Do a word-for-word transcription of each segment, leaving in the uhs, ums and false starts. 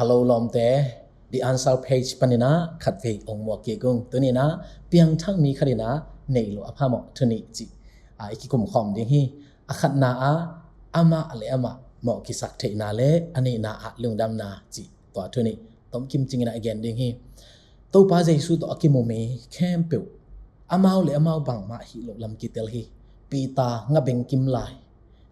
Hello lawmte, The Answer Page panin ah khatvei ong muak kik ung. Tuni in ah piangthak mi khat in ah nei lo a phamawh thu nih cih, ah, i kikum khawm ding hi. A khatna ah amah le amah mawh kisak theihna le a nihna ah lungdamna cih tua thu nih tomkim cingin ah i gen ding hi. Topa Jesu tawh a kimu mi khempeuh amau le amau bangmah hi lo lam kitel hi. Peter ngabeng kim lai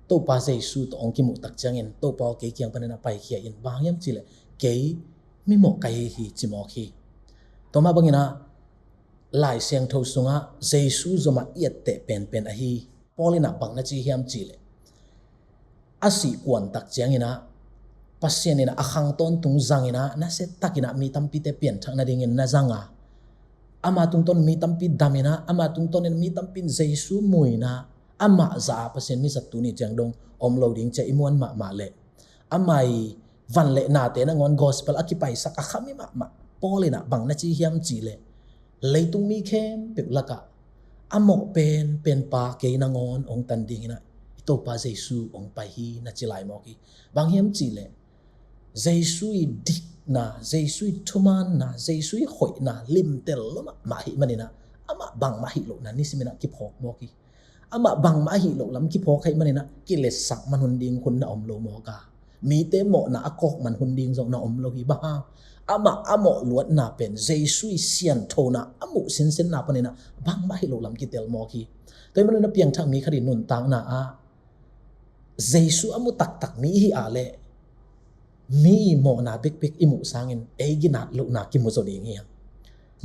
Topa Jesu tawh ong kimuh tak ciangin, Topa aw, kei kiang panin ah paikhia in, bang hiam cihleh kei mimawh ka hi hi, ci mawk hi. Tua mah bangin ah Lai Siangtho sungah Jesu zomah i etteh penpen ahi Paul in ah bang na ci hiam cihleh, a sih kuan tak ciangin ah Pasian in ah a khang tawntung zangin ah, nasia takin ah mi tampite pianthak nadingin na zang a, ama tungtawn mi tampi damin ah, ama tungtawnin mi tampin Jesu muin ah, amah zah a Pasian mizat tuni ciang dong om lo ding ci-a i muan mahmah leh, ama i van le nate nangawn gospel a kipaisak a khami mahmah Paul in ah bang na ci hiam cihleh, leitung mi khempeuh lakah a mawh penpen pa kei nangawn ong tan dingin ah i Topa Jesu ong pai hi, na ci lai mawk hi. Bang hiam cihleh, Jesu i dikna, Jesu i thumaanna, Jesu i hoihna limtel lo mahmah ahih manin ah amah bangmah hi lohna nisimin ah kiphawk mawk hi. Amah bangmah hi lo lam kiphawk ahih manin ah kiletsak man hun ding hun na om lo mawk a, mite mawhna a kawk man hun ding zong na om lo hi. Bang hang? Amah a mawh luatna pen Jesu i sianthona a muh sinsenna panin ah bangmah hi lo lam kitel mawk hi. Tua ahih manin ah piangthak mi khat i nuntakna ah Jesu a mu taktak mi i hih leh, mi mawhna bekbek i muh sangin ei ginat lohna kimu zaw ding hi hang.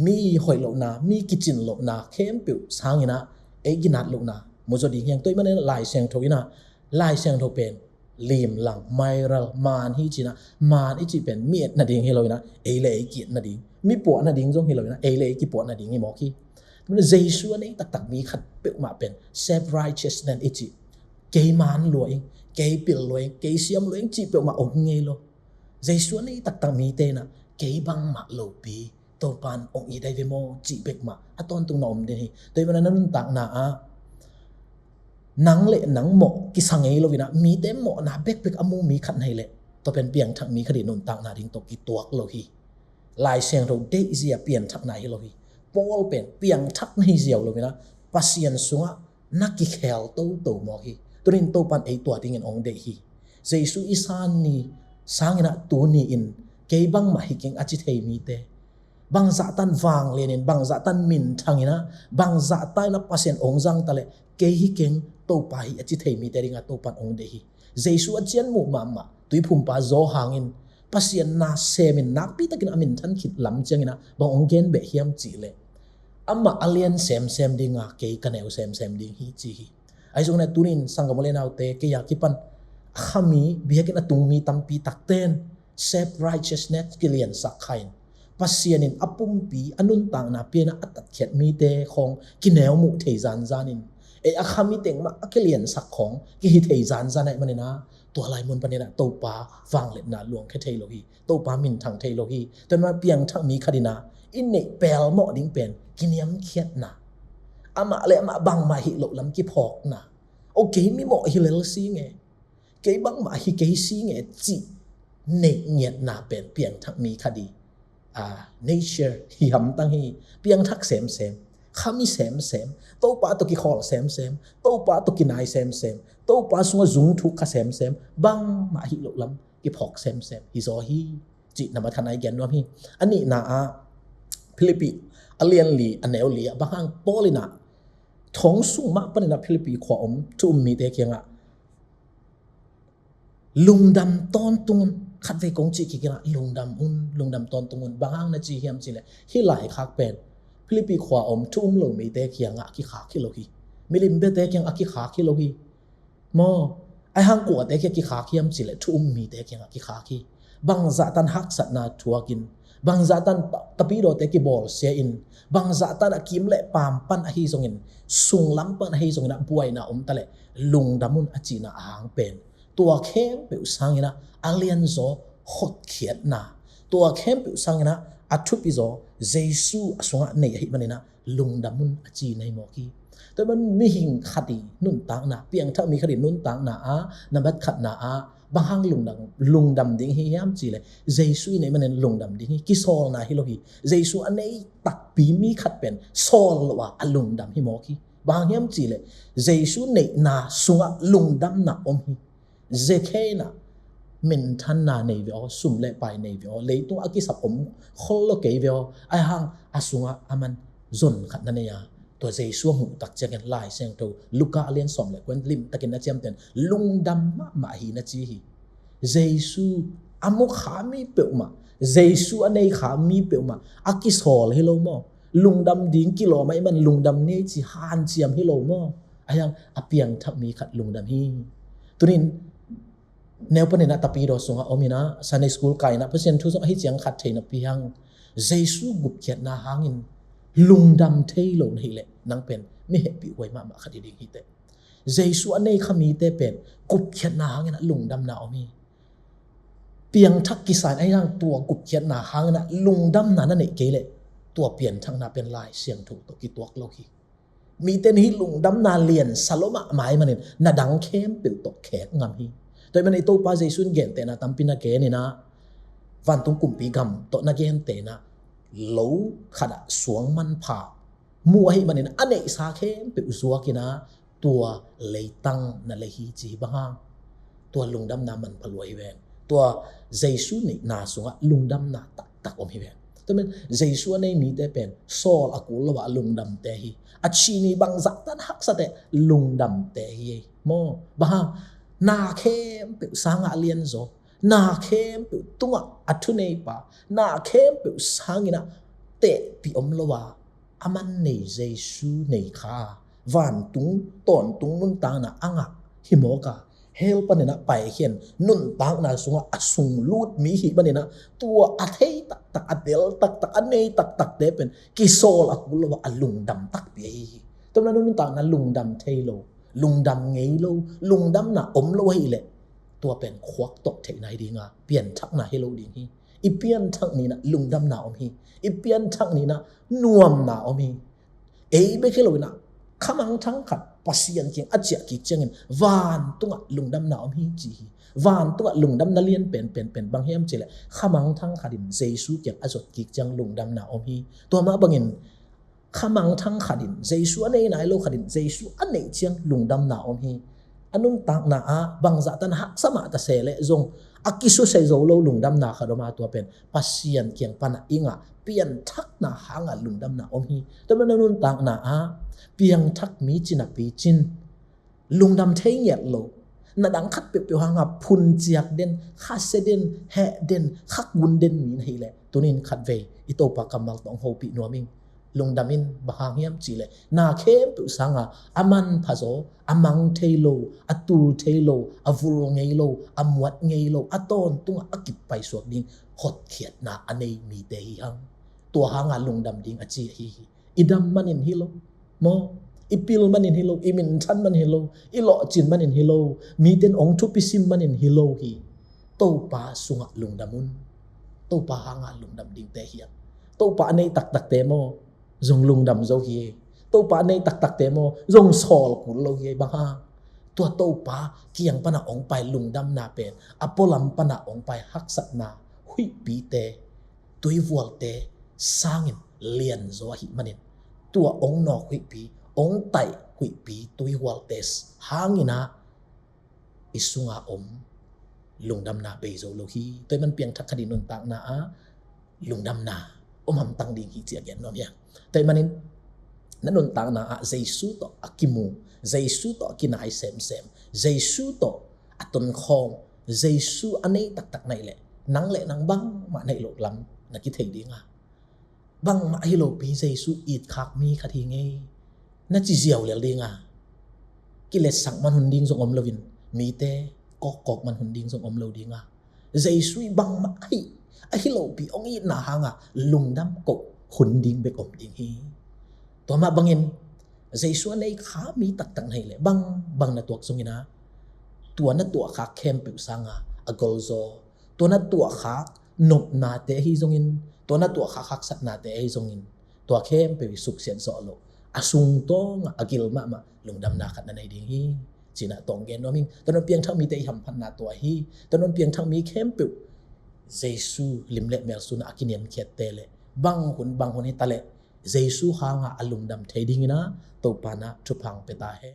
Mi hoih lohna, mi kicin lohna khempeuh sangin ah ei ginat lohna mu zaw ding hi hang. Tua ahih manin ah Lai Siangtho in ah, Lai Siangtho pen limlang, myrrh, maan hi ci-in ah, maan i cih pen mi et nading hi lo in ah, ei le ei ki-et nading, mi puah nading zong hi lo in ah, ei le ei kipuah nading hi mawk hi. Jesu a nei taktak mi khat peuhmah pen self righteousness i cih, kei maan lua ing, kei pil lua ing, kei siam lua ing cih peuhmah om ngei lo. Jesu a nei taktak mite in ah kei bangmah lopi Topa'n ong it ahi ve maw cih bekmah a tawntung na om den hi. Tua ahih manin ah na nuntakna ah nang le nang mawh kisa ngei lo in ah mite mawhna bekbek a mu mi khat na hih leh, tua pen piangthak mi khat i nuntakna ding tawh kituak lo hi. Lai Siangtho deih zia piangthakna hi lo hi. Paul pen piangthak na hi ziau lo in ah Pasian sungah na kikhel toto mawk hi. Tuni in Topa'n ei tua dingin ong deih hi. Jesu i san ni sangin ah tuni in kei bangmah hi keng a ci thei mite, bangzah tan vanglianin, bangzah tan minthangin ah, bangzah tan in ah Pasian ong zang ta leh kei hi keng, Topa hi a ci thei mite dingah Topa'n ong deih hi. Jesu a cian muh mahmah tuiphumpa Johan in Pasian na semin nakpi takin a minthan khit lam ciangin ah bang ong gen beh hiam cihleh, amah a lian semsem ding a, kei ka neu semsem ding hi, ci hi. Ahi zongin ah tuni in sanggam u le naute, kei a kipan a khami, biakinn a tung mi tampi takte'n self righteousness kiliansak kha in, Pasian in a pumpi a nuntakna pia in ah a tatkhiat mite khawng kineu muh thei zanzan in, ei a khami teng mah a kiliansak khawng kihi thei zanzan ahih manin ah tua lai mun panin ah Topa vangliatna luangkhia thei lo hi. Topa minthang thei lo hi. Tua ahih manin piangthak mi khat in ah i neih pelmawh ding pen kiniamkhiatna, amah le amah bangmah hi lo lam kiphawkna, aw, kei mimawh hi lel si nge, kei bangmah hi kei si nge cih neih ngiatna pen piangthak mi khat i, ah, nature hi hamtang hi. Piangthak semsem, khami semsem, Topa tawh kikhawl semsem, Topa tawh kinai semsem, Topa sungah zungthuk kha semsem, bangmah hi lo lam kiphawk semsem hi zaw hi, cih na mathana i gen nuam hi. A nihna ah Philippi a lian li, a neu li ah bang hang Paul in ah thong sung mah panin ah Philippi khua om thu um mite kiangah lungdam tawntung un. Khatvei kong cih kik in ah, lungdam un, lungdam tawntung un. Bang hang na ci hiam cihleh, hih laikhak pen Philippi khua om thu um lo mite kiangah kikhak hi lo hi. Milim biate kiangah kikhak hi lo hi. Maw, ahi hang kuate kiang kikhak hiam cihleh thu um mite kiangah kikhak hi. Bangzah tan haksatna thuakin, bangzah tan ta-, tapidawte kibawlsia in, bangzah tan a kim le paam pan ahi zongin, sunglam pan ahi zongin ah buaina om ta leh lungdam un a cihna a hang pen, tua khempeuh sangin ah a lianzaw hotkhiatna, tua khempeuh sangin ah a thupizaw Jesu a sungah nei ahih manin ah lungdam un a ci na hi mawk hi. Tua ahih manin mihing khat i nuntakna, piangthak mi khat i nuntakna ah, nambat khatna ah, Bang hang lungdam, lungdam ding hi hiam cih leh, Jesu i neih manin lungdam ding hi. Kisawlna hi lo hi. Jesu a nei takpi mi khat pen sawl lo a, a lungdam hi mawk hi. Bang hang hiam cih leh, Jesu neihna sungah lungdamna om hi. Zakkhai in ah minthanna nei ve aw, sum le pai nei ve aw, leitung a kisap om khol lo kei ve aw. Ahi hang a sungah aman zon khat na nei a, tua Jesu a hmuh tak ciangin Lai Siangtho Luka a lian sawm le kua in limtakin na ciamteh in lungdam mahmah hi na ci hi. Jesu a mu kha mi peuhmah, Jesu a nei kha mi peuhmah a kisawl hi lo maw? Lungdam ding kilawm ahih man lungdam ni ci hanciam hi lo maw? Ahi hang a piangthak mi khat lungdam hi. Tunin neu panin ah tapidaw sungah om in ah, Sunday school kai in ah, Pasian thu sungah hi ciang khat thei napi hang, Jesu gupkhiatna hangin lungdam thei lo na hih leh, nang pen mi hehpih huai mahmah khat hi ding hi teh. Jesu a nei kha mite pen gupkhiatna hangin ah lungdamna om hi. Piangthak kisa in ahi hang tua gupkhiatna hangin ah lungdamna na neih kei leh, tua pianthakna pen Lai Siangtho tawh kituak lo hi. Mite in hih lungdamna liansa lo mahmah ahih manin na dang khempeuh tawh khek ngam hi. Tua ahih manin i Topa Jesu in gentehna tampi na gen in ah, vantung kumpi gam tawh na genteh in ah, lo khat ah suang manpha mu ahih manin a neihsa khempeuh zuak in ah, tua leitang na lei hi ci hi. Bang hang? Tua lungdamna manpha lua hi ven. Tua Jesu neihna sungah lungdamna taktak om hi ven. Tua ahih manin Jesu a nei mite pen sawl a kul lo a lungdamte hi. A thi ni bangzah tan haksa teh lungdamte hi maw? Bang hang? Na khempeuh sangah a lianzaw, na khempeuh tungah a thuneipa, na khempeuh sangin ah tehpih om lo a, aman nei Jesu nei kha, vantung tawntung nuntakna a ngah hi mawk a, hell panin ah paikhia in nuntakna sungah a sunglut mi ahih manin ah, tua a thei taktak, a del taktak, a nei taktakte pen kisawl a kul lo a, a lungdam takpi ahi hi. Tua ahih manin nuntakna lungdam thei lo, lungdam ngei lo, lungdamna om lo ahih leh, tua pen khuak tawh theih nai ding a, pianthakna hi lo ding hi. I pianthak ni in ah lungdamna om hi. I pianthak ni in ah nuamna om hi. Ei bek hi lo in ah, khamangthang khat Pasian kiang a ciah kik ciangin vantungah lungdamna om hi ci hi. Vantungah lungdamna lian penpen pen bang hiam cih leh, khamangthang khat in Jesu kiang a zot kik ciang lungdamna om hi. Tua mah bangin khamangthang khat in, Jesu a nei nai lo khat in Jesu a neih ciang lungdamna om hi. A nuntakna ah bangzah tan haksa mah ta se leh zong, a kisusia zo lo lungdamna khat om a, tua pen Pasian kiang pan ah i ngah pianthakna hang a lungdamna om hi. Tua ahih manin a nuntakna ah piangthak mi ci napi cin, lungdam thei ngiat lo, na dang khat peuhpeuh hang a phunciak den, khasia den, heh den, khakkun den mi na hih leh, tuni in khatvei i Topa kammal tawh hong hopih nuam ing. Lungdam in. Bang hang hiam cih leh, na khempeuh sang a, a manpha zaw, a mang thei lo, a tul thei lo, a vul ngei lo, a muat ngei lo, a tawntungah a kip paisuak ding hotkhiatna a nei mite hi hang. Tua hang a lungdam ding a ci ahi hi. I dam manin hi lo maw? I pil manin hi lo, i minthan manin hi lo, i lawhcin manin hi lo, mite in hong thupi sim manin hi lo hi. Topa sungah lungdam un. Topa hang a lungdam dingte hi hang. Topa a nei taktakte maw, zong lungdam zo hi. Topa a nei taktakte maw, zong sawl kul lo hi. Bang hang? Tua Topa kiang pan a hong pai lungdamna pen, a pualam pan a hong pai haksatna, huihpite, tuihualte sangin lianzaw ahih manin, tua hong nawk huihpi, hong taih huihpi tuihualte hangin ah i sunga om lungdamna bei zo lo hi. Tua ahih man piangthak khat in nuntakna ah lungdamna om hamtang ding hi ci a gen nuam hi hang. Tua ahih manin na nuntakna ah Jesu tawh a kimu, Jesu tawh a kinai semsem, Jesu tawh a tonkhawm, Jesu a nei taktak na hih leh, nang le nang bangmah na hih loh lam na kithei ding a, bangmah hi lopi Jesu it khak mi khat hi ing ei, na ci ziau lel ding a, kiletsak man hun ding zong om loin, mite kawkkawk man hun ding zong om lo ding a, Jesu i bangmah ahi, ahi lopi hong itna hang a lungdam koh hun ding bek om ding hi. Tua mah bangin Jesu a nei kha mi taktak na hih leh, bang, bang na tuak zongin ah, tua na tuahkhak khempeuh sang a, a golzaw, tua na tuahkhak nopnate ahi zongin, tua na tuahkhak haksatnate ahi zongin, tua khempeuh i suksiat zawh loh, a sungtawng a, a gil mahmah lungdamna khat na nei ding hi. Cinah tawng gen nuam ing. Tawnon piangthak mite i hamphatna tua hi. Tawnon piangthak mi khempeuh Jesu lim le mel sunah a kiniamkhiatte le bang hun bang hun hi ta leh Jesu hanga a lungdam thei dinginah Topa nah thupha pia ta hen.